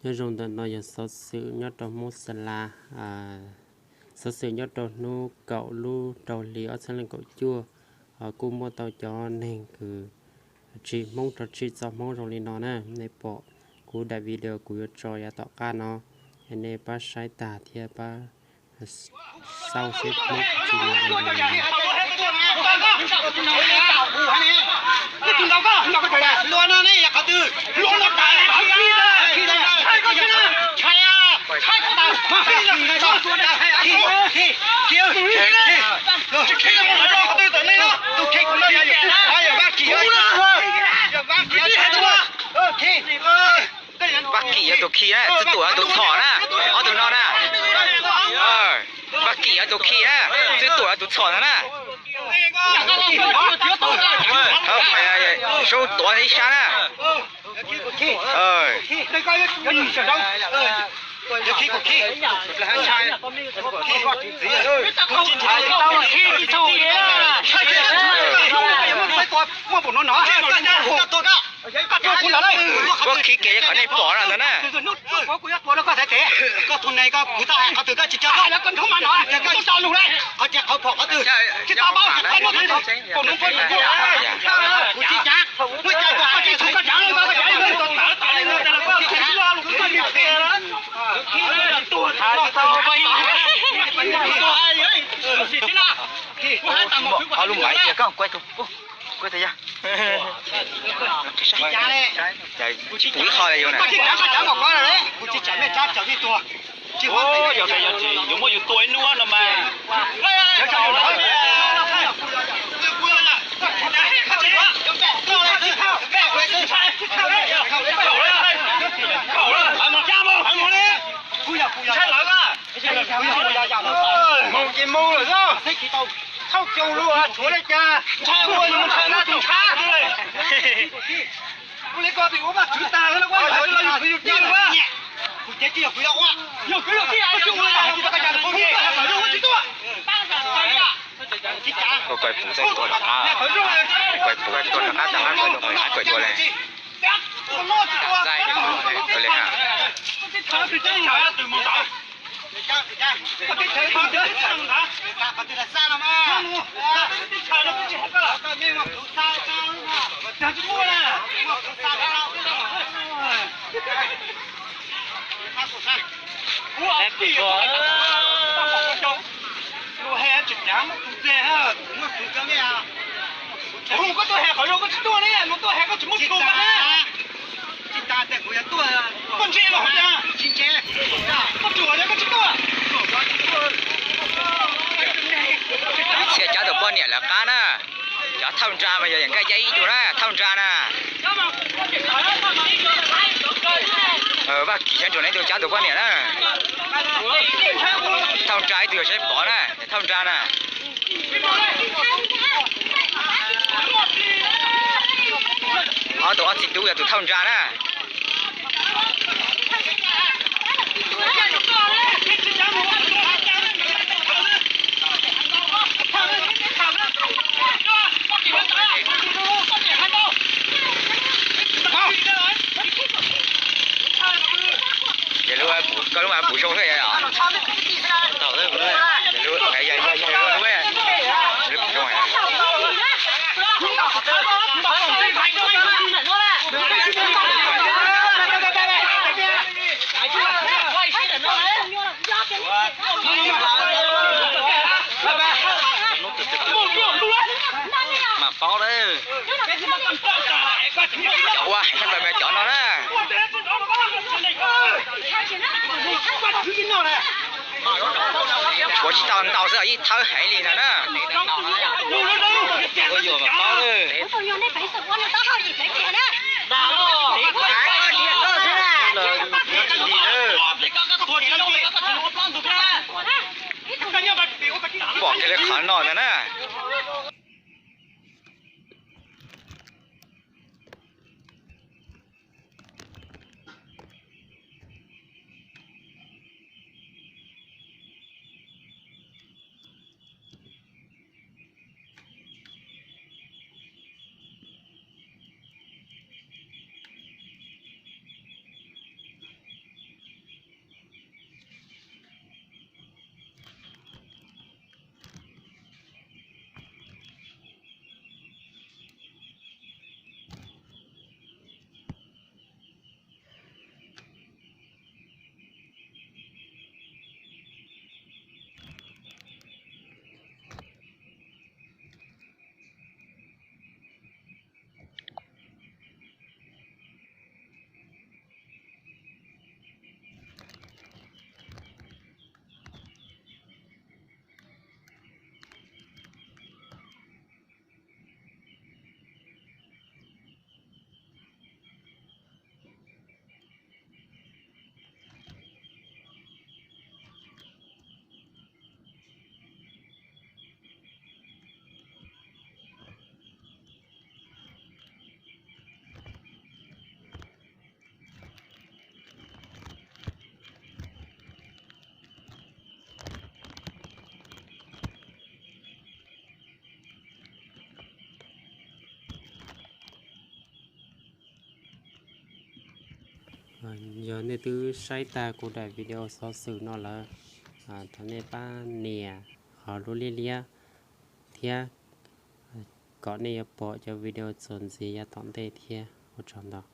Nyob zoo, ntawm no yog xov xwm nyob rau Hmoob Xas Las, xov xwm nyob rau hnub kaum lub rau hli ob txhiab leej kaum cuaj, kuj muaj tau cov neeg kws tsim Hmoob rau tsim txom Hmoob zoo li no na. Nej pom kuv daim video kuv yuav tso yav tom qab no, nej pab saib tag thiab pab xauj seb Hmoob tsim Vaj Kim yog tus khi na, Tswv Tuam yog tus txhom na, ob tug no na. Vaj Kim yog tus khi na, Tswv Tuam yog tus txhom ntag na. Sub tuav ib sab na. Koj khi kiag qhov nej pom no ntag na. Ob lub maiv tiag, koj kuaib tus, kuaib tus yog. Tsis pum ib qho li yus na. Yog tias yus tsis, yus muab yus tua ib hnub no mas. Mus ces mus lawm, txhob caum lus, tshuav li cas ntshai ua yus ntshai na tus ntshai. Ua li ko tus ua Vajtswv tag los ua yus kwv yus tij ua. Kuv ces tsis yog kwv yog ua, yog kwv yog tij, koj tsis ua li cas, kuv tau cas los pab tsis tuaj. Koj kuaib puv txeej tuaj rov qab, kuaib puv tuaj rov qab tag, koj yuav kawm dua li. Ua li ha. Koj tuaj hais qhov zoo koj tsis tuaj ne, luag tuaj hais koj tsis muab tshum na. Koj ntse los koj tsis tuaj. Ib txhia cov tus poj niam lawv qab na, cov thauj nra mas yog nkaj yaj ib tug na, thauj nra na. Vaj Kim sab nraud na ib tug cov tus poj niam na. Thauj nra ib tug yog Saib Pov na, thauj nra na. Ob tug ob txiv tub yog tus thauj nra na. Ces lub, koj lub mas puv zoo thiab yom. Mas paub lawm. Cov ua, cov no na. Tshuav tsis tau ntau xwb, ib thawb heev li ntag na. Ua yuam mas paub lawm. Pom kiag li qhov no ntag na. Yog nej twb saib tag kuv daim video xov xwm no lawm, thov nej pab nias qhov lub liab liab thiab kom nej yuav pom cov video txuas ntxiv yav tom ntej thiab. Ua tsaug ntau.